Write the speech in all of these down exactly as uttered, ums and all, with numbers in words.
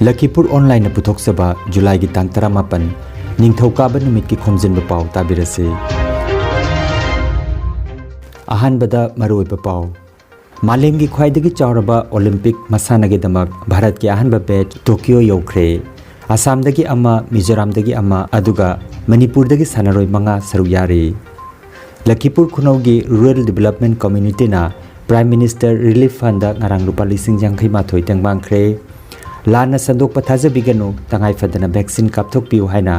ꯂꯈꯤꯄꯨꯔ ꯑꯣꯟꯂꯥꯏꯟꯅ ꯄꯨꯊꯣꯛꯆꯕ ꯖꯨꯂꯥꯏꯒꯤ ꯇꯥꯡ ꯇꯔꯥꯃꯥꯄꯟ, ꯅꯤꯡꯊꯧꯀꯥꯕ ꯅꯨꯃꯤꯠꯀꯤ ꯈꯣꯝꯖꯤꯟꯕ ꯄꯥꯎ ꯇꯥꯕꯤꯔꯁꯤ꯫ ꯑꯍꯥꯟꯕꯗ ꯃꯔꯨꯑꯣꯏꯕ ꯄꯥꯎ꯫ ꯃꯥꯂꯦꯝꯒꯤ ꯈ꯭ꯋꯥꯏꯗꯒꯤ ꯆꯥꯎꯔꯕ ꯑꯣꯂꯤꯝꯄꯤꯛ ꯃꯁꯥꯟꯅꯒꯤꯗꯃꯛ ꯚꯥꯔꯠꯀꯤ ꯑꯍꯥꯟꯕ ꯕꯦꯆ ꯇꯣꯀꯤꯌꯣ ꯌꯧꯈ꯭ꯔꯦ꯫ ꯑꯁꯥꯝꯗꯒꯤ ꯑꯃ, ꯃꯤꯖꯣꯔꯥꯝꯗꯒꯤ ꯑꯃ, ꯑꯗꯨꯒ ꯃꯅꯤꯄꯨꯔꯗꯒꯤ ꯁꯥꯟꯅꯔꯣꯏ ꯃꯉꯥ ꯁꯔꯨꯛ ꯌꯥꯔꯤ꯫ ꯂꯈꯤꯄꯨꯔ ꯈꯨꯅꯧꯒꯤ ꯔꯨꯔꯦꯜ ꯗꯤꯕꯦꯂꯞꯃꯦꯟ ꯀꯝꯃ꯭ꯌꯨꯅꯤꯇꯤꯅ ꯄ꯭ꯔꯥꯏꯝ ꯃꯤꯅꯤꯁꯇꯔ ꯔꯤꯂꯤꯐ ꯐꯟꯗ ꯉꯔꯥꯡ ꯂꯨꯄꯥ ꯂꯤꯁꯤꯡ ꯌꯥꯡꯈꯩ ꯃꯥꯊꯣꯏ ꯇꯦꯡꯕꯥꯡꯈ꯭ꯔꯦ꯫ ꯂꯥꯟꯅ ꯁꯟꯗꯣꯛꯄ ꯊꯥꯖꯕꯤꯒꯅꯨ, ꯇꯉꯥꯏ ꯐꯗꯅ ꯚꯦꯛꯁꯤꯟ ꯀꯥꯞꯊꯣꯛꯄꯤꯌꯨ ꯍꯥꯏꯅ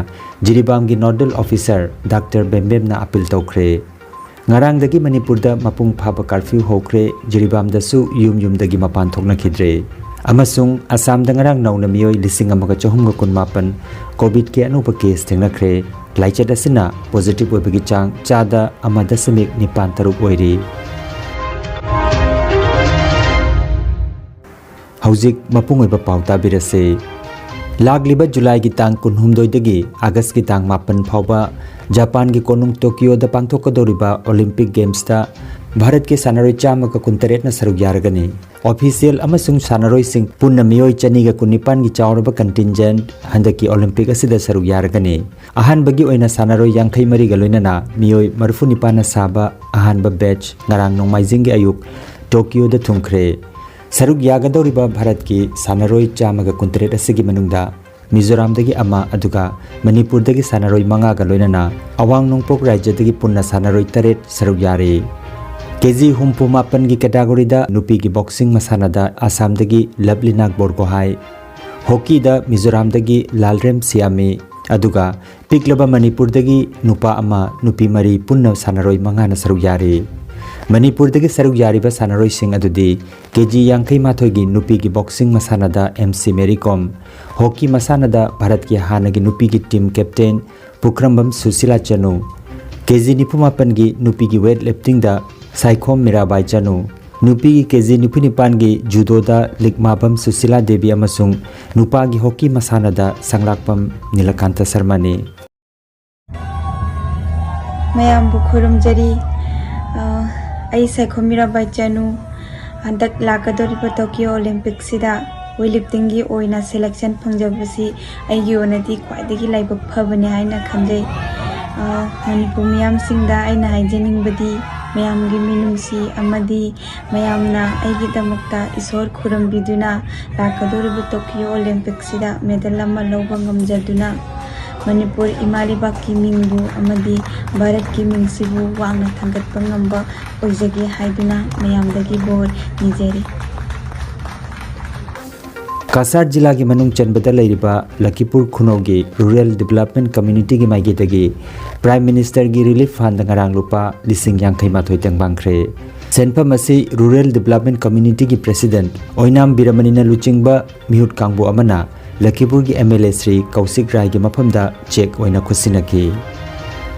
ꯖꯤꯔꯤꯕꯥꯝꯒꯤ ꯅꯣꯗꯜ ꯑꯣꯐꯤꯁꯔ ꯗꯥꯛꯇꯔ ꯕꯦꯝꯕꯦꯝꯅ ꯑꯄꯤꯜ ꯇꯧꯈ꯭ꯔꯦ꯫ ꯉꯔꯥꯡꯗꯒꯤ ꯃꯅꯤꯄꯨꯔꯗ ꯃꯄꯨꯡ ꯐꯥꯕ ꯀꯥꯔꯐ꯭ꯌꯨ ꯍꯧꯈ꯭ꯔꯦ, ꯖꯤꯔꯤꯕꯥꯝꯗꯁꯨ ꯌꯨꯝ ꯌꯨꯝꯗꯒꯤ ꯃꯄꯥꯟ ꯊꯣꯛꯅꯈꯤꯗ꯭ꯔꯦ꯫ ꯑꯃꯁꯨꯡ ꯑꯁꯥꯝꯗ ꯉꯔꯥꯡ ꯅꯧꯅ ꯃꯤꯑꯣꯏ ꯂꯤꯁꯤꯡ ꯑꯃꯒ ꯆꯍꯨꯝꯒ ꯀꯨꯟꯃꯥꯄꯟ ꯀꯣꯚꯤꯗꯀꯤ ꯑꯅꯧꯕ ꯀꯦꯁ ꯊꯦꯡꯅꯈ꯭ꯔꯦ꯫ ꯂꯥꯏꯆꯠ ꯑꯁꯤꯅ ꯄꯣꯖꯤꯇꯤꯚ ꯑꯣꯏꯕꯒꯤ ꯆꯥꯡ ꯆꯥꯗ ꯑꯃ ꯗꯁꯃꯤꯛ ꯅꯤꯄꯥꯟ ꯇꯔꯨꯛ ꯑꯣꯏꯔꯤ꯫ ꯍꯧꯖꯤꯛ ꯃꯄꯨꯡ ꯑꯣꯏꯕ ꯄꯥꯎ ꯇꯥꯕꯤꯔꯁꯤ꯫ ꯂꯥꯛꯂꯤꯕ ꯖꯨꯂꯥꯏꯒꯤ ꯇꯥꯡ ꯀꯨꯟꯍꯨꯝꯗꯣꯏꯗꯒꯤ ꯑꯥꯒꯁꯀꯤ ꯇꯥꯡ ꯃꯥꯄꯟ ꯐꯥꯎꯕ ꯖꯄꯥꯟꯒꯤ ꯀꯣꯅꯨꯡ ꯇꯣꯀꯤꯌꯣꯗ ꯄꯥꯡꯊꯣꯛꯀꯗꯧꯔꯤꯕ ꯑꯣꯂꯤꯝꯄꯤꯛ ꯒꯦꯝꯁꯇ ꯚꯥꯔꯠꯀꯤ ꯁꯥꯟꯅꯔꯣꯏ ꯆꯥꯝꯃꯒ ꯀꯨꯟꯇꯔꯦꯠꯅ ꯁꯔꯨꯛ ꯌꯥꯔꯒꯅꯤ꯫ ꯑꯣꯐꯤꯁꯤꯌꯦꯜ ꯑꯃꯁꯨꯡ ꯁꯥꯟꯅꯔꯣꯏꯁꯤꯡ ꯄꯨꯟꯅ ꯃꯤꯑꯣꯏ ꯆꯅꯤꯒ ꯀꯨꯟꯅꯤꯄꯥꯟꯒꯤ ꯆꯥꯎꯔꯕ ꯀꯟꯇꯤꯟꯖꯦꯟꯠ ꯍꯟꯗꯛꯀꯤ ꯑꯣꯂꯤꯝꯄꯤꯛ ꯑꯁꯤꯗ ꯁꯔꯨꯛ ꯌꯥꯔꯒꯅꯤ꯫ ꯑꯍꯥꯟꯕꯒꯤ ꯑꯣꯏꯅ ꯁꯥꯟꯅꯔꯣꯏ ꯌꯥꯡꯈꯩ ꯃꯔꯤꯒ ꯂꯣꯏꯅꯅ ꯃꯤꯑꯣꯏ ꯃꯔꯤꯐꯨ ꯅꯤꯄꯥꯟꯅ ꯁꯥꯕ ꯑꯍꯥꯟꯕ ꯕꯦꯆ ꯉꯔꯥꯡ ꯅꯣꯡꯃꯥꯏꯖꯤꯡꯒꯤ ꯑꯌꯨꯛ ꯇꯣꯀꯤꯌꯣꯗ ꯊꯨꯡꯈ꯭ꯔꯦ꯫ ꯁꯔꯨꯛ ꯌꯥꯒꯗꯧꯔꯤꯕ ꯚꯥꯔꯠꯀꯤ ꯁꯥꯟꯅꯔꯣꯏ ꯆꯥꯝꯃꯒ ꯀꯨꯟꯇꯔꯦꯠ ꯑꯁꯤꯒꯤ ꯃꯅꯨꯡꯗ ꯃꯤꯖꯣꯔꯥꯝꯗꯒꯤ ꯑꯃ, ꯑꯗꯨꯒ ꯃꯅꯤꯄꯨꯔꯗꯒꯤ ꯁꯥꯟꯅꯔꯣꯏ ꯃꯉꯥꯒ ꯂꯣꯏꯅꯅ ꯑꯋꯥꯡ ꯅꯣꯡꯄꯣꯛ ꯔꯥꯖ꯭ꯌꯗꯒꯤ ꯄꯨꯟꯅ ꯁꯥꯟꯅꯔꯣꯏ ꯇꯔꯦꯠ ꯁꯔꯨꯛ ꯌꯥꯔꯤ꯫ ꯀꯦꯖꯤ ꯍꯨꯝꯐꯨ ꯃꯥꯄꯟꯒꯤ ꯀꯦꯇꯥꯒꯣꯔꯤꯗ ꯅꯨꯄꯤꯒꯤ ꯕꯣꯛꯁꯤꯡ ꯃꯁꯥꯟꯅꯗ ꯑꯁꯥꯝꯗꯒꯤ ꯂꯚꯂꯤꯅꯥ ꯕꯣꯔꯒꯣꯍꯥꯏ, ꯍꯣꯀꯤꯗ ꯃꯤꯖꯣꯔꯥꯝꯗꯒꯤ ꯂꯥꯜꯔꯦꯝ ꯁꯤꯌꯥꯃꯤ, ꯑꯗꯨꯒ ꯄꯤꯛꯂꯕ ꯃꯅꯤꯄꯨꯔꯗꯒꯤ ꯅꯨꯄꯥ ꯑꯃ, ꯅꯨꯄꯤ ꯃꯔꯤ, ꯄꯨꯟꯅ ꯁꯥꯟꯅꯔꯣꯏ ꯃꯉꯥꯅ ꯁꯔꯨꯛ ꯌꯥꯔꯤ꯫ ꯃꯅꯤꯄꯨꯔꯗꯒꯤ ꯁꯔꯨꯛ ꯌꯥꯔꯤꯕ ꯁꯥꯟꯅꯔꯣꯏꯁꯤꯡ ꯑꯗꯨꯗꯤ ꯀꯦꯖꯤ ꯌꯥꯡꯈꯩ ꯃꯥꯊꯣꯏꯒꯤ ꯅꯨꯄꯤꯒꯤ ꯕꯣꯛꯁꯤꯡ ꯃꯁꯥꯟꯅꯗ ꯑꯦꯝ ꯁꯤ ꯃꯦꯔꯤ ꯀꯣꯝ, ꯍꯣꯀꯤ ꯃꯁꯥꯟꯅꯗ ꯚꯥꯔꯠꯀꯤ ꯍꯥꯟꯅꯒꯤ ꯅꯨꯄꯤꯒꯤ ꯇꯤꯝ ꯀꯦꯞꯇꯦꯟ ꯄꯨꯈ꯭ꯔꯝꯕꯝ ꯁꯨꯁꯤꯂꯥ ꯆꯅꯨ, ꯀꯦꯖꯤ ꯅꯤꯐꯨ ꯃꯥꯄꯟꯒꯤ ꯅꯨꯄꯤꯒꯤ ꯋꯦꯠ ꯂꯤꯐꯇꯤꯡꯗ ꯁꯥꯏꯈꯣꯝ ꯃꯤꯔꯥꯕꯥꯏ ꯆꯅꯨ, ꯅꯨꯄꯤꯒꯤ ꯀꯦꯖꯤ ꯅꯤꯐꯨ ꯅꯤꯄꯥꯟꯒꯤ ꯖꯨꯗꯣꯗ ꯂꯤꯛꯃꯥꯕꯝ ꯁꯨꯁꯤꯂꯥ ꯗꯦꯕꯤ ꯑꯃꯁꯨꯡ ꯅꯨꯄꯥꯒꯤ ꯍꯣꯀꯤ ꯃꯁꯥꯟꯅꯗ ꯁꯪꯂꯥꯛꯄꯝ ꯅꯤꯂꯀꯥꯟꯇ ꯁꯔꯃꯅꯤ꯫ ꯃꯌꯥꯝꯕꯨ ꯈꯨꯔꯨꯝꯖꯔꯤ꯫ ꯑ, ꯑꯩ ꯁꯥꯏꯈꯣꯝ ꯃꯤꯔꯥꯕꯥꯏ ꯆꯅꯨ꯫ ꯍꯟꯗꯛ ꯂꯥꯛꯀꯗꯧꯔꯤꯕ ꯇꯣꯀꯤꯌꯣ ꯑꯣꯂꯤꯝꯄꯤꯛꯁꯤꯗ ꯋꯦꯠ ꯂꯤꯐꯇꯤꯡꯒꯤ ꯑꯣꯏꯅ ꯁꯦꯂꯦꯛꯁꯟ ꯐꯪꯖꯕꯁꯤ ꯑꯩꯒꯤ ꯑꯣꯏꯅꯗꯤ ꯈ꯭ꯋꯥꯏꯗꯒꯤ ꯂꯥꯏꯕꯛ ꯐꯕꯅꯤ ꯍꯥꯏꯅ ꯈꯟꯖꯩ꯫ ꯑ, ꯃꯅꯤꯄꯨꯔ ꯃꯤꯌꯥꯝꯁꯤꯡꯗ ꯑꯩꯅ ꯍꯥꯏꯖꯅꯤꯡꯕꯗꯤ, ꯃꯌꯥꯝꯒꯤ ꯃꯤꯅꯨꯡꯁꯤ ꯑꯃꯗꯤ ꯃꯌꯥꯝꯅ ꯑꯩꯒꯤꯗꯃꯛꯇ ꯏꯁꯣꯔ ꯈꯨꯔꯨꯝꯕꯤꯗꯨꯅ ꯂꯥꯛꯀꯗꯧꯔꯤꯕ ꯇꯣꯀꯤꯌꯣ ꯑꯣꯂꯦꯝꯄꯤꯛꯁꯤꯗ ꯃꯦꯗꯜ ꯑꯃ ꯂꯧꯕ ꯉꯝꯖꯗꯨꯅ ꯃꯅꯤꯄꯨꯔ ꯏꯃꯥ ꯂꯩꯕꯥꯛꯀꯤ ꯃꯤꯡꯕꯨ ꯑꯃꯗꯤ ꯚꯥꯔꯠꯀꯤ ꯃꯤꯡꯁꯤꯕꯨ ꯋꯥꯡꯅ ꯊꯥꯡꯒꯠꯄ ꯉꯝꯕ ꯑꯣꯏꯖꯒꯦ ꯍꯥꯏꯗꯨꯅ ꯃꯌꯥꯝꯗꯒꯤ ꯕꯣꯔ ꯅꯤꯖꯔꯤ꯫ ꯀꯁꯥꯔ ꯖꯤꯂꯥꯒꯤ ꯃꯅꯨꯡ ꯆꯟꯕꯗ ꯂꯩꯔꯤꯕ ꯂꯈꯤꯄꯨꯔ ꯈꯨꯅꯧꯒꯤ ꯔꯨꯔꯦꯜ ꯗꯤꯕꯦꯂꯞꯃꯦꯟ ꯀꯝꯃ꯭ꯌꯨꯅꯤꯇꯤꯒꯤ ꯃꯥꯏꯀꯩꯗꯒꯤ ꯄ꯭ꯔꯥꯏꯝ ꯃꯤꯅꯤꯁꯇꯔꯒꯤ ꯔꯤꯂꯤꯐ ꯐꯟꯗ ꯉꯔꯥꯡ ꯂꯨꯄꯥ ꯂꯤꯁꯤꯡ ꯌꯥꯡꯈꯩ ꯃꯥꯊꯣꯏ ꯇꯦꯡꯕꯥꯡꯈ꯭ꯔꯦ꯫ ꯁꯦꯟꯐꯝ ꯑꯁꯤ ꯔꯨꯔꯦꯜ ꯗꯤꯕꯦꯂꯞꯃꯦꯟ ꯀꯝꯃ꯭ꯌꯨꯅꯤꯇꯤꯒꯤ ꯄ꯭ꯔꯦꯁꯤꯗꯦꯟꯠ ꯑꯣꯏꯅꯥꯝ ꯕꯤꯔꯃꯅꯤꯅ ꯂꯨꯆꯤꯡꯕ ꯃꯤꯍꯨꯠ ꯀꯥꯡꯕꯨ ꯑꯃꯅ ꯂꯈꯤꯄꯨꯔꯒꯤ ꯑꯦꯝ ꯑꯦꯜ ꯑꯦ ꯁ꯭ꯔꯤ ꯀꯧꯁꯤꯛ ꯔꯥꯏꯒꯤ ꯃꯐꯝꯗ ꯆꯦꯛ ꯑꯣꯏꯅ ꯈꯨꯠꯁꯤꯟꯅꯈꯤ꯫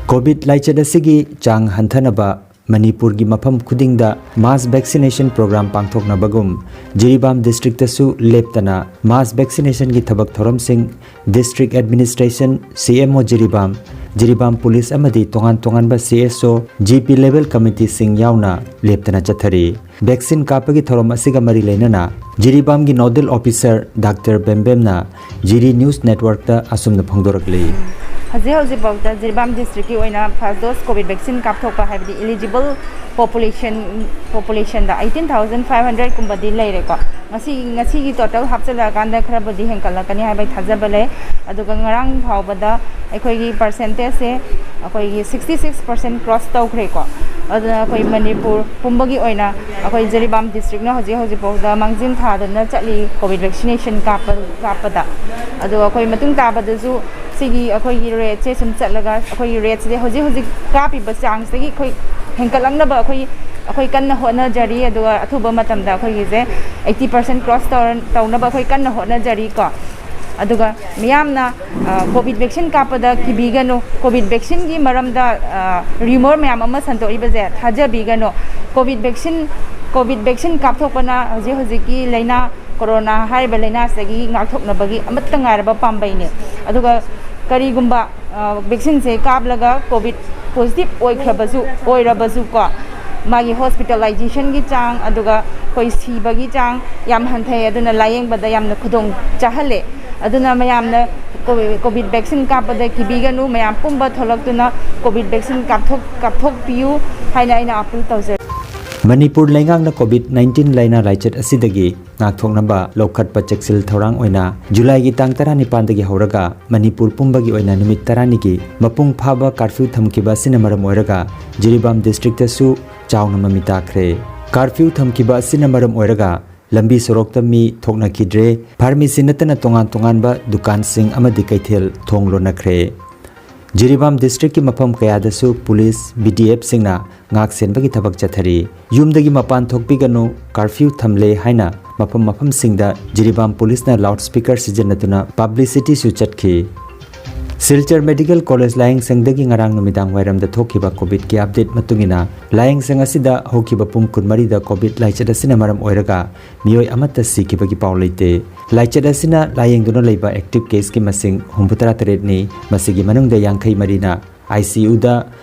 ꯀꯣꯚꯤꯗ ꯂꯥꯏꯆꯠ ꯑꯁꯤꯒꯤ ꯆꯥꯡ ꯍꯟꯊꯅꯕ ꯃꯅꯤꯄꯨꯔꯒꯤ ꯃꯐꯝ ꯈꯨꯗꯤꯡꯗ ꯃꯥꯁ ꯚꯦꯛꯁꯤꯅꯦꯁꯟ ꯄ꯭ꯔꯣꯒ꯭ꯔꯥꯝ ꯄꯥꯡꯊꯣꯛꯅꯕꯒꯨꯝ ꯖꯤꯔꯤꯕꯥꯝ ꯗꯤꯁꯇ꯭ꯔꯤꯛꯇꯁꯨ ꯂꯦꯞꯇꯅ ꯃꯥꯁ ꯚꯦꯛꯁꯤꯅꯦꯁꯟꯒꯤ ꯊꯕꯛ ꯊꯧꯔꯝꯁꯤꯡ ꯗꯤꯁꯇ꯭ꯔꯤꯛ ꯑꯦꯗꯃꯤꯅꯤꯁꯇ꯭ꯔꯦꯁꯟ, ꯁꯤ M O Jiribam, Jiribam police ꯑꯃꯗꯤ ꯇꯣꯉꯥꯟ ꯇꯣꯉꯥꯟꯕ ꯁꯤ ꯑꯦꯁ ꯑꯣ, ꯖꯤ ꯄꯤ ꯂꯦꯚꯦꯜ ꯀꯃꯤꯇꯤꯁꯤꯡ ꯌꯥꯎꯅ ꯂꯦꯞꯇꯅ ꯆꯠꯊꯔꯤ꯫ ꯚꯦꯛꯁꯤꯟ ꯀꯥꯞꯄꯒꯤ ꯊꯧꯔꯝ ꯑꯁꯤꯒ ꯃꯔꯤ ꯂꯩꯅꯅ ꯖꯤꯔꯤꯕꯥꯝꯒꯤ ꯅꯣꯗꯦꯜ ꯑꯣꯐꯤꯁꯔ ꯗꯥꯛꯇꯔ ꯕꯦꯝꯕꯦꯝꯅ ꯖꯤꯔꯤ ꯅ꯭ꯌꯨꯁ ꯅꯦꯠꯋꯥꯔꯛꯇ ꯑꯁꯨꯝꯅ ꯐꯣꯡꯗꯣꯔꯛꯂꯤ꯫ ꯍꯧꯖꯤꯛ ꯍꯧꯖꯤꯛꯐꯥꯎꯗ ꯖꯤꯔꯤꯕꯥꯝ ꯗꯤꯁꯇ꯭ꯔꯤꯛꯀꯤ ꯑꯣꯏꯅ ꯐꯥꯔꯁ ꯗꯣꯁ ꯀꯣꯚꯤꯗ ꯚꯦꯛꯁꯤꯟ ꯀꯥꯞꯊꯣꯛꯄ, ꯍꯥꯏꯕꯗꯤ ꯏꯂꯤꯖꯤꯕꯜ ꯄꯣꯄꯨꯂꯦꯁꯟ, ꯄꯣꯄꯨꯂꯦꯁꯟꯗ ꯑꯩꯠꯇꯤꯟ ꯊꯥꯎꯖꯟ ꯐꯥꯏꯚ ꯍꯟꯗ꯭ꯔꯦꯠ ꯀꯨꯝꯕꯗꯤ ꯂꯩꯔꯦꯀꯣ꯫ ꯉꯁꯤ, ꯉꯁꯤꯒꯤ ꯇꯣꯇꯦꯜ ꯍꯥꯞꯆꯤꯜꯂꯛꯑꯀꯥꯟꯗ ꯈꯔꯕꯨꯗꯤ ꯍꯦꯟꯒꯠꯂꯛꯀꯅꯤ ꯍꯥꯏꯕꯒꯤ ꯊꯥꯖꯕ ꯂꯩ꯫ ꯑꯗꯨꯒ ꯉꯔꯥꯡ ꯐꯥꯎꯕꯗ ꯑꯩꯈꯣꯏꯒꯤ ꯄꯥꯔꯁꯦꯟꯇꯦꯖꯁꯦ ꯑꯩꯈꯣꯏꯒꯤ ꯁꯤꯛꯁꯇꯤ ꯁꯤꯛꯁ ꯄꯥꯔꯁꯦꯟ ꯀ꯭ꯔꯣꯁ ꯇꯧꯈ꯭ꯔꯦꯀꯣ꯫ ꯑꯗꯨꯅ ꯑꯩꯈꯣꯏ ꯃꯅꯤꯄꯨꯔ ꯄꯨꯝꯕꯒꯤ ꯑꯣꯏꯅ ꯑꯩꯈꯣꯏ ꯖꯤꯔꯤꯕꯥꯝ ꯗꯤꯁꯇ꯭ꯔꯤꯛꯅ ꯍꯧꯖꯤꯛ ꯍꯧꯖꯤꯛ ꯐꯥꯎꯗ ꯃꯥꯡꯖꯤꯜ ꯊꯥꯗꯨꯅ ꯆꯠꯂꯤ ꯀꯣꯚꯤꯗ ꯚꯦꯛꯁꯤꯅꯦꯁꯟ ꯀꯥꯞꯄ, ꯀꯥꯞꯄꯗ꯫ ꯑꯗꯨꯒ ꯑꯩꯈꯣꯏ ꯃꯇꯨꯡ ꯇꯥꯕꯗꯁꯨ ꯁꯤꯒꯤ ꯑꯩꯈꯣꯏꯒꯤ ꯔꯦꯠꯁꯦ ꯁꯨꯝ ꯆꯠꯂꯒ ꯑꯩꯈꯣꯏꯒꯤ ꯔꯦꯠꯁꯤꯗꯤ ꯍꯧꯖꯤꯛ ꯍꯧꯖꯤꯛ ꯀꯥꯞꯄꯤꯕ ꯆꯥꯡꯁꯤꯗꯒꯤ ꯑꯩꯈꯣꯏ ꯍꯦꯟꯒꯠꯂꯛꯅꯕ ꯑꯩꯈꯣꯏ, ꯑꯩꯈꯣꯏ ꯀꯟꯅ ꯍꯣꯠꯅꯖꯔꯤ꯫ ꯑꯗꯨꯒ ꯑꯊꯨꯕ ꯃꯇꯝꯗ ꯑꯩꯈꯣꯏꯒꯤꯁꯦ ꯑꯩꯠꯇꯤ ꯄꯥꯔꯁꯦꯟ ꯀ꯭ꯔꯣꯁ ꯇꯧꯔ-, ꯇꯧꯅꯕ ꯑꯩꯈꯣꯏ ꯀꯟꯅ ꯍꯣꯠꯅꯖꯔꯤꯀꯣ꯫ ꯑꯗꯨꯒ ꯃꯤꯌꯥꯝꯅ, ꯑ, ꯀꯣꯚꯤꯗ ꯚꯦꯛꯁꯤꯟ ꯀꯥꯞꯄꯗ ꯀꯤꯕꯤꯒꯅꯨ꯫ ꯀꯣꯚꯤꯗ ꯚꯦꯛꯁꯤꯟꯒꯤ ꯃꯔꯝꯗ, ꯑ, ꯔꯤꯃꯣꯔ ꯃꯌꯥꯝ ꯑꯃ ꯁꯟꯗꯣꯛꯏꯕꯁꯦ ꯊꯥꯖꯕꯤꯒꯅꯨ꯫ ꯀꯣꯚꯤꯗ ꯚꯦꯛꯁꯤꯟ, ꯀꯣꯚꯤꯗ ꯚꯦꯛꯁꯤꯟ ꯀꯥꯞꯊꯣꯛꯄꯅ ꯍꯧꯖꯤꯛ ꯍꯧꯖꯤꯛꯀꯤ ꯂꯥꯏꯅꯥ ꯀꯣꯔꯣꯅꯥ ꯍꯥꯏꯔꯤꯕ ꯂꯥꯏꯅꯥꯁꯤꯗꯒꯤ ꯉꯥꯛꯊꯣꯛꯅꯕꯒꯤ ꯑꯃꯠꯇ ꯉꯥꯏꯔꯕ ꯄꯥꯝꯕꯩꯅꯤ꯫ ꯑꯗꯨꯒ ꯀꯔꯤꯒꯨꯝꯕ, ꯑ, ꯚꯦꯛꯁꯤꯟꯁꯦ ꯀꯥꯞꯂꯒ ꯀꯣꯚꯤꯗ ꯄꯣꯖꯤꯇꯤꯚ ꯑꯣꯏꯈ꯭ꯔꯕꯁꯨ, ꯑꯣꯏꯔꯕꯁꯨ ꯀꯣ, ꯃꯥꯒꯤ ꯍꯣꯁꯄꯤꯇꯥꯂꯥꯏꯖꯦꯁꯟꯒꯤ ꯆꯥꯡ, ꯑꯗꯨꯒ ꯑꯩꯈꯣꯏ ꯁꯤꯕꯒꯤ ꯆꯥꯡ ꯌꯥꯝ ꯍꯟꯊꯩ, ꯑꯗꯨꯅ ꯂꯥꯌꯦꯡꯕꯗ ꯌꯥꯝꯅ ꯈꯨꯗꯣꯡ ꯆꯥꯍꯜꯂꯦ꯫ ꯑꯗꯨꯅ ꯃꯌꯥꯝꯅ ꯀꯣꯚꯤ-, ꯀꯣꯚꯤꯗ ꯚꯦꯛꯁꯤꯟ ꯀꯥꯞꯄꯗ ꯀꯤꯕꯤꯒꯅꯨ꯫ ꯃꯌꯥꯝ ꯄꯨꯝꯕ ꯊꯣꯛꯂꯛꯇꯨꯅ ꯀꯣꯚꯤꯗ ꯚꯦꯛꯁꯤꯟ ꯀꯥꯞꯊꯣꯛ-, ꯀꯥꯞꯊꯣꯛꯄꯤꯌꯨ ꯍꯥꯏꯅ ꯑꯩꯅ ꯑꯥꯄꯤꯜ ꯇꯧꯖꯔꯤ꯫ ꯃꯅꯤꯄꯨꯔ ꯂꯩꯉꯥꯛꯅ ꯀꯣꯚꯤꯗ ꯅꯥꯏꯟꯇꯤꯟ ꯂꯥꯏꯅꯥ ꯂꯥꯏꯆꯠ ꯑꯁꯤꯗꯒꯤ ꯉꯥꯛꯊꯣꯛꯅꯕ ꯂꯧꯈꯠꯄ ꯆꯦꯛꯁꯤꯜ ꯊꯧꯔꯥꯡ ꯑꯣꯏꯅ ꯖꯨꯂꯥꯏꯒꯤ ꯇꯥꯡ ꯇꯔꯥꯅꯤꯄꯥꯟꯗꯒꯤ ꯍꯧꯔꯒ ꯃꯅꯤꯄꯨꯔ ꯄꯨꯝꯕꯒꯤ ꯑꯣꯏꯅ ꯅꯨꯃꯤꯠ ꯇꯔꯥꯅꯤꯒꯤ ꯃꯄꯨꯡ ꯐꯥꯕ ꯀꯥꯔꯐ꯭ꯌꯨ ꯊꯝꯈꯤꯕ ꯑꯁꯤꯅ ꯃꯔꯝ ꯑꯣꯏꯔꯒ ꯖꯤꯔꯤꯕꯥꯝ ꯗꯤꯁꯇ꯭ꯔꯤꯛꯇꯁꯨ ꯆꯥꯎꯅ ꯃꯃꯤ ꯇꯥꯈ꯭ꯔꯦ꯫ ꯀꯥꯔꯐ꯭ꯌꯨ ꯊꯝꯈꯤꯕ ꯑꯁꯤꯅ ꯃꯔꯝ ꯑꯣꯏꯔꯒ ꯂꯝꯕꯤ ꯁꯣꯔꯣꯛꯇ ꯃꯤ ꯊꯣꯛꯅꯈꯤꯗ꯭ꯔꯦ꯫ ꯐꯥꯔꯃꯤꯁꯤ ꯅꯠꯇꯅ ꯇꯣꯉꯥꯟ ꯇꯣꯉꯥꯟꯕ ꯗꯨꯀꯥꯟꯁꯤꯡ ꯑꯃꯗꯤ ꯀꯩꯊꯦꯜ ꯊꯣꯡ ꯂꯣꯟꯅꯈ꯭ꯔꯦ꯫ ꯖꯤꯔꯤꯕꯥꯝ ꯗꯤꯁꯇ꯭ꯔꯤꯛꯀꯤ ꯃꯐꯝ ꯀꯌꯥꯗꯁꯨ ꯄꯨꯂꯤꯁ, ꯕꯤ ꯗꯤ ꯑꯦꯐꯁꯤꯡꯅ ꯉꯥꯛ ꯁꯦꯟꯕꯒꯤ ꯊꯕꯛ ꯆꯠꯊꯔꯤ꯫ ꯌꯨꯝꯗꯒꯤ ꯃꯄꯥꯟ ꯊꯣꯛꯄꯤꯒꯅꯨ, ꯀꯥꯔꯐ꯭ꯌꯨ ꯊꯝꯂꯦ ꯍꯥꯏꯅ ꯃꯐꯝ ꯃꯐꯝꯁꯤꯡꯗ ꯖꯤꯔꯤꯕꯥꯝ ꯄꯨꯂꯤꯁꯅ ꯂꯥꯎꯗ ꯁ꯭ꯄꯤꯀꯔ ꯁꯤꯖꯤꯟꯅꯗꯨꯅ ꯄꯕ꯭ꯂꯤꯁꯤꯇꯤꯁꯨ ꯆꯠꯈꯤ꯫ ꯁꯤꯜꯆꯔ ꯃꯦꯗꯤꯀꯦꯜ ꯀꯣꯂꯦꯖ ꯂꯥꯌꯦꯡꯁꯪꯗꯒꯤ ꯉꯔꯥꯡ ꯅꯨꯃꯤꯗꯥꯡ ꯋꯥꯏꯔꯝꯗ ꯊꯣꯛꯈꯤꯕ ꯀꯣꯚꯤꯗꯀꯤ ꯑꯞꯗꯦꯠ ꯃꯇꯨꯡ ꯏꯟꯅ, ꯂꯥꯌꯦꯡꯁꯪ ꯑꯁꯤꯗ ꯍꯧꯈꯤꯕ ꯄꯨꯡ ꯀꯨꯟꯃꯔꯤꯗ ꯀꯣꯚꯤꯗ ꯂꯥꯏꯆꯠ ꯑꯁꯤꯅ ꯃꯔꯝ ꯑꯣꯏꯔꯒ ꯃꯤꯑꯣꯏ ꯑꯃꯠꯇ ꯁꯤꯈꯤꯕꯒꯤ ꯄꯥꯎ ꯂꯩꯇꯦ꯫ ꯂꯥꯏꯆꯠ ꯑꯁꯤꯅ ꯂꯥꯌꯦꯡꯗꯨꯅ ꯂꯩꯕ ꯑꯦꯛꯇꯤꯚ ꯀꯦꯁꯀꯤ ꯃꯁꯤꯡ ꯍꯨꯝꯐꯨꯇꯔꯥ ꯇꯔꯦꯠꯅꯤ꯫ ꯃꯁꯤꯒꯤ ꯃꯅꯨꯡꯗ ꯌꯥꯡꯈꯩ ꯃꯔꯤꯅ ꯑꯥꯏ ꯁꯤ ꯌꯨꯗ,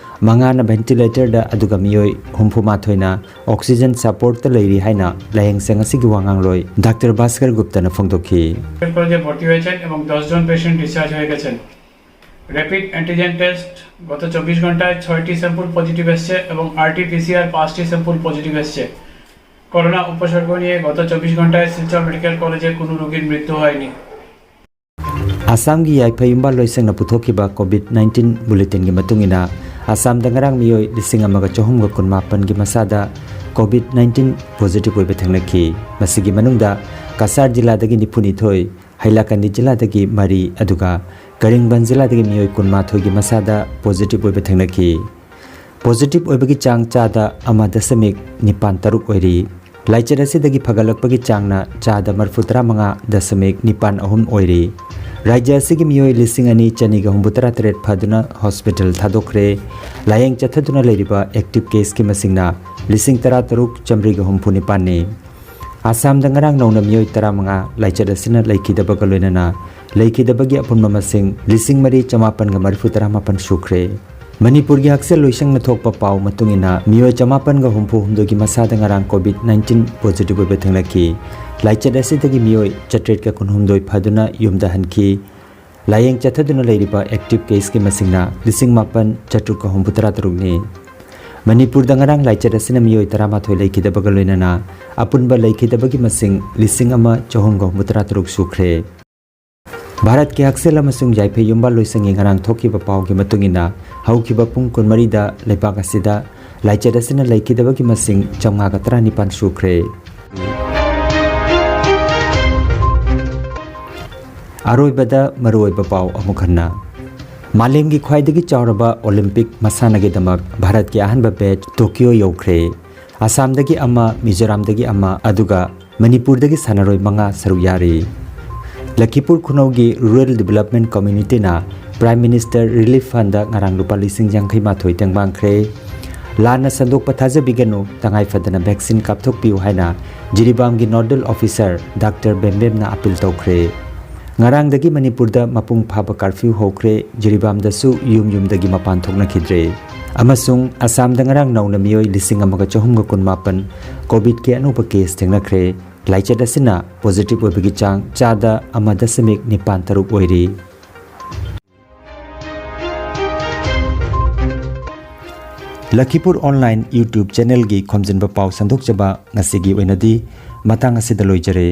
ꯃꯉꯥꯅ ꯚꯦꯟꯇꯤꯂꯦꯇꯔꯗ, ꯑꯗꯨꯒ ꯃꯤꯑꯣꯏ ꯍꯨꯝꯐꯨ ꯃꯥꯊꯣꯏꯅ ꯑꯣꯛꯁꯤꯖꯟ ꯁꯄꯣꯔꯠꯇ ꯂꯩꯔꯤ ꯍꯥꯏꯅ ꯂꯥꯌꯦꯡꯁꯪ ꯑꯁꯤꯒꯤ ꯋꯥꯉꯥꯡꯂꯣꯏ ꯗꯥꯛꯇꯔ ꯚꯥꯁꯀꯔ ꯒꯨꯞꯇꯅ ꯐꯣꯡꯗꯣꯛꯈꯤ꯫ মেডিকেল কলেজে ভর্তি হয়েছেন এবং দশ জন পেশেন্ট ডিসচার্জ হয়ে গেছেন। র্যাপিড অ্যান্টিজেন টেস্ট গত চব্বিশ ঘন্টায় ছয়টি স্যাম্পল পজিটিভ এসছে এবং আরটি পিসিআর পাঁচটি স্যাম্পল পজিটিভ এসছে। করোনা উপসর্গ নিয়ে গত চব্বিশ ঘন্টায় শিলচর মেডিকেল কলেজে কোনো রোগীর মৃত্যু হয়নি। ꯑꯁꯥꯝꯒꯤ ꯌꯥꯏꯐ ꯌꯨꯝꯕꯥꯜ ꯂꯣꯏꯁꯪꯅ ꯄꯨꯊꯣꯛꯈꯤꯕ ꯀꯣꯚꯤꯗ ꯅꯥꯏꯟꯇꯤꯟ ꯕꯨꯂꯦꯇꯤꯟꯒꯤ ꯃꯇꯨꯡ ꯏꯟꯅ, ꯑꯁꯥꯝꯗ ꯉꯔꯥꯡ ꯃꯤꯑꯣꯏ ꯂꯤꯁꯤꯡ ꯑꯃꯒ ꯆꯍꯨꯝꯒ ꯀꯨꯟꯃꯥꯄꯟꯒꯤ ꯃꯁꯥꯗ ꯀꯣꯚꯤꯗ ꯅꯥꯏꯟꯇꯤꯟ ꯄꯣꯖꯤꯇꯤꯚ ꯑꯣꯏꯕ ꯊꯦꯡꯅꯈꯤ꯫ ꯃꯁꯤꯒꯤ ꯃꯅꯨꯡꯗ ꯀꯁꯥꯔ ꯖꯤꯂꯥꯗꯒꯤ ꯅꯤꯐꯨꯅꯤꯊꯣꯏ, ꯍꯩꯂꯥꯀꯟꯗꯤ ꯖꯤꯂꯥꯗꯒꯤ ꯃꯔꯤ, ꯑꯗꯨꯒ ꯀꯔꯤꯡꯕꯟ ꯖꯤꯂꯥꯗꯒꯤ ꯃꯤꯑꯣꯏ ꯀꯨꯟꯃꯥꯊꯣꯏꯒꯤ ꯃꯁꯥꯗ ꯄꯣꯖꯤꯇꯤꯚ ꯑꯣꯏꯕ ꯊꯦꯡꯅꯈꯤ꯫ ꯄꯣꯖꯤꯇꯤꯚ ꯑꯣꯏꯕꯒꯤ ꯆꯥꯡ ꯆꯥꯗ ꯑꯃ ꯗꯁꯃꯤꯛ ꯅꯤꯄꯥꯟ ꯇꯔꯨꯛ ꯑꯣꯏꯔꯤ꯫ ꯂꯥꯏꯆꯠ ꯑꯁꯤꯗꯒꯤ ꯐꯒꯠꯂꯛꯄꯒꯤ ꯆꯥꯡꯅ ꯆꯥꯗ ꯃꯔꯤꯐꯨꯇꯔꯥ ꯃꯉꯥ ꯗꯁꯃꯤꯛ ꯅꯤꯄꯥꯟ ꯑꯍꯨꯝ ꯑꯣꯏꯔꯤ꯫ ꯔꯥꯖ꯭ꯌ ꯑꯁꯤꯒꯤ ꯃꯤꯑꯣꯏ ꯂꯤꯁꯤꯡ ꯑꯅꯤ ꯆꯅꯤꯒ ꯍꯨꯝꯐꯨꯇꯔꯥ ꯇꯔꯦꯠ ꯐꯗꯨꯅ ꯍꯣꯁꯄꯤꯇꯥꯜ ꯊꯥꯗꯣꯛꯈ꯭ꯔꯦ꯫ ꯂꯥꯌꯦꯡ ꯆꯠꯊꯗꯨꯅ ꯂꯩꯔꯤꯕ ꯑꯦꯛꯇꯤꯚ ꯀꯦꯁꯀꯤ ꯃꯁꯤꯡꯅ ꯂꯤꯁꯤꯡ ꯇꯔꯥꯇꯔꯨꯛ ꯆꯥꯃꯔꯤꯒ ꯍꯨꯝꯐꯨ ꯅꯤꯄꯥꯟꯅꯤ꯫ ꯑꯁꯥꯝꯗ ꯉꯔꯥꯡ ꯅꯧꯅ ꯃꯤꯑꯣꯏ ꯇꯔꯥꯃꯉꯥ ꯂꯥꯏꯆꯠ ꯑꯁꯤꯅ ꯂꯩꯈꯤꯗꯕꯒ ꯂꯣꯏꯅꯅ ꯂꯩꯈꯤꯗꯕꯒꯤ ꯑꯄꯨꯟꯕ ꯃꯁꯤꯡ ꯂꯤꯁꯤꯡ ꯃꯔꯤ ꯆꯃꯥꯄꯟꯒ ꯃꯔꯤꯐꯨꯇꯔꯥ ꯃꯥꯄꯟ ꯁꯨꯈ꯭ꯔꯦ꯫ ꯃꯅꯤꯄꯨꯔꯒꯤ ꯍꯛꯁꯦꯜ ꯂꯣꯏꯁꯪꯅ ꯊꯣꯛꯄ ꯄꯥꯎ ꯃꯇꯨꯡ ꯏꯟꯅ, ꯃꯤꯑꯣꯏ ꯆꯃꯥꯄꯟꯒ ꯍꯨꯝꯐꯨ ꯍꯨꯝꯗꯣꯏꯒꯤ ꯃꯁꯥꯗ ꯉꯔꯥꯡ COVID nineteen positive ꯑꯣꯏꯕ ꯊꯦꯡꯅꯈꯤ꯫ ꯂꯥꯏꯆꯠ ꯑꯁꯤꯗꯒꯤ ꯃꯤꯑꯣꯏ ꯆꯥꯇ꯭ꯔꯦꯠꯀ ꯀꯨꯟꯍꯨꯝꯗꯣꯏ ꯐꯗꯨꯅ ꯌꯨꯝꯗ ꯍꯟꯈꯤ꯫ ꯂꯥꯌꯦꯡ ꯆꯠꯊꯗꯨꯅ ꯂꯩꯔꯤꯕ active caseꯀꯤ ꯃꯁꯤꯡꯅ ꯂꯤꯁꯤꯡ ꯃꯥꯄꯟ ꯆꯥꯇ꯭ꯔꯨꯛꯀ ꯍꯨꯝꯐꯨꯇꯔꯥ ꯇꯔꯨꯛꯅꯤ꯫ ꯃꯅꯤꯄꯨꯔꯗ ꯉꯔꯥꯡ ꯂꯥꯏꯆꯠ ꯑꯁꯤꯅ ꯃꯤꯑꯣꯏ ꯇꯔꯥꯃꯥꯊꯣꯏ ꯂꯩꯈꯤꯗꯕꯒ ꯂꯣꯏꯅꯅ ꯑꯄꯨꯟꯕ ꯂꯩꯈꯤꯗꯕꯒꯤ ꯃꯁꯤꯡ ꯂꯤꯁꯤꯡ ꯑꯃ ꯆꯍꯨꯝꯒ ꯍꯨꯝꯐꯨꯇꯔꯥ ꯇꯔꯨꯛ ꯁꯨꯈ꯭ꯔꯦ꯫ ꯚꯥꯔꯠꯀꯤ ꯍꯛꯁꯦꯜ ꯑꯃꯁꯨꯡ ꯌꯥꯏꯐꯩ ꯌꯨꯝꯕꯥꯜ ꯂꯣꯏꯁꯪꯒꯤ ꯉꯔꯥꯡ ꯊꯣꯛꯈꯤꯕ ꯄꯥꯎꯒꯤ ꯃꯇꯨꯡ ꯏꯟꯅ, ꯍꯧꯈꯤꯕ ꯄꯨꯡ ꯀꯨꯟꯃꯔꯤꯗ ꯂꯩꯕꯥꯛ ꯑꯁꯤꯗ ꯂꯥꯏꯆꯠ ꯑꯁꯤꯅ ꯂꯩꯈꯤꯗꯕꯒꯤ ꯃꯁꯤꯡ ꯆꯥꯝꯃꯉꯥꯒ ꯇꯔꯥꯅꯤꯄꯥꯟ ꯁꯨꯈ꯭ꯔꯦ꯫ ꯑꯔꯣꯏꯕꯗ ꯃꯔꯨꯑꯣꯏꯕ ꯄꯥꯎ ꯑꯃꯨꯛ ꯍꯟꯅ꯫ ꯃꯥꯂꯦꯝꯒꯤ ꯈ꯭ꯋꯥꯏꯗꯒꯤ ꯆꯥꯎꯔꯕ ꯑꯣꯂꯤꯝꯄꯤꯛ ꯃꯁꯥꯟꯅꯒꯤꯗꯃꯛ ꯚꯥꯔꯠꯀꯤ ꯑꯍꯥꯟꯕ batch ꯇꯣꯀꯤꯌꯣ ꯌꯧꯈ꯭ꯔꯦ꯫ ꯑꯁꯥꯝꯗꯒꯤ ꯑꯃ, ꯃꯤꯖꯣꯔꯥꯝꯗꯒꯤ ꯑꯃ, ꯑꯗꯨꯒ ꯃꯅꯤꯄꯨꯔꯗꯒꯤ ꯁꯥꯟꯅꯔꯣꯏ ꯃꯉꯥ ꯁꯔꯨꯛ ꯌꯥꯔꯤ꯫ Lakhipur ꯈꯨꯅꯧꯒꯤ Rural Development Communityꯅ Prime Minister Relief Fundꯗ ꯉꯔꯥꯡ ꯂꯨꯄꯥ ꯂꯤꯁꯤꯡ ꯌꯥꯡꯈꯩ ꯃꯥꯊꯣꯏ ꯇꯦꯡꯕꯥꯡꯈ꯭ꯔꯦ꯫ ꯂꯥꯟꯅ ꯁꯟꯗꯣꯛꯄ ꯊꯥꯖꯕꯤꯒꯅꯨ, ꯇꯉꯥꯏ ꯐꯗꯅ vaccine ꯀꯥꯞꯊꯣꯛꯄꯤꯌꯨ ꯍꯥꯏꯅ ꯖꯤꯔꯤꯕꯥꯝꯒꯤ nodal officer Doctor ꯕꯦꯝꯕꯦꯝꯅ appeal ꯇꯧꯈ꯭ꯔꯦ꯫ ꯉꯔꯥꯡꯗꯒꯤ ꯃꯅꯤꯄꯨꯔꯗ ꯃꯄꯨꯡ ꯐꯥꯕ curfew ꯍꯧꯈ꯭ꯔꯦ, ꯖꯤꯔꯤꯕꯥꯝꯗꯁꯨ ꯌꯨꯝ ꯌꯨꯝꯗꯒꯤ ꯃꯄꯥꯟ ꯊꯣꯛꯅꯈꯤꯗ꯭ꯔꯦ꯫ ꯑꯃꯁꯨꯡ ꯑꯁꯥꯝꯗ ꯉꯔꯥꯡ ꯅꯧꯅ ꯃꯤꯑꯣꯏ ꯂꯤꯁꯤꯡ ꯑꯃꯒ ꯆꯍꯨꯝꯒ ꯀꯨꯟꯃꯥꯄꯟ COVIDꯀꯤ ꯑꯅꯧꯕ case ꯊꯦꯡꯅꯈ꯭ꯔꯦ꯫ ꯂꯥꯏꯆꯠ ꯑꯁꯤꯅ positive ꯑꯣꯏꯕꯒꯤ ꯆꯥꯡ ꯆꯥꯗ ꯑꯃ ꯗꯁꯃꯤꯛ ꯅꯤꯄꯥꯟ ꯇꯔꯨꯛ ꯑꯣꯏꯔꯤ꯫ ꯂꯈꯤꯄꯨꯔ online YouTube channelꯒꯤ ꯈꯣꯝꯖꯤꯟꯕ ꯄꯥꯎ ꯁꯟꯗꯣꯛꯆꯕ ꯉꯁꯤꯒꯤ ꯑꯣꯏꯅꯗꯤ ꯃꯇꯥꯡ ꯑꯁꯤꯗ ꯂꯣꯏꯖꯔꯦ꯫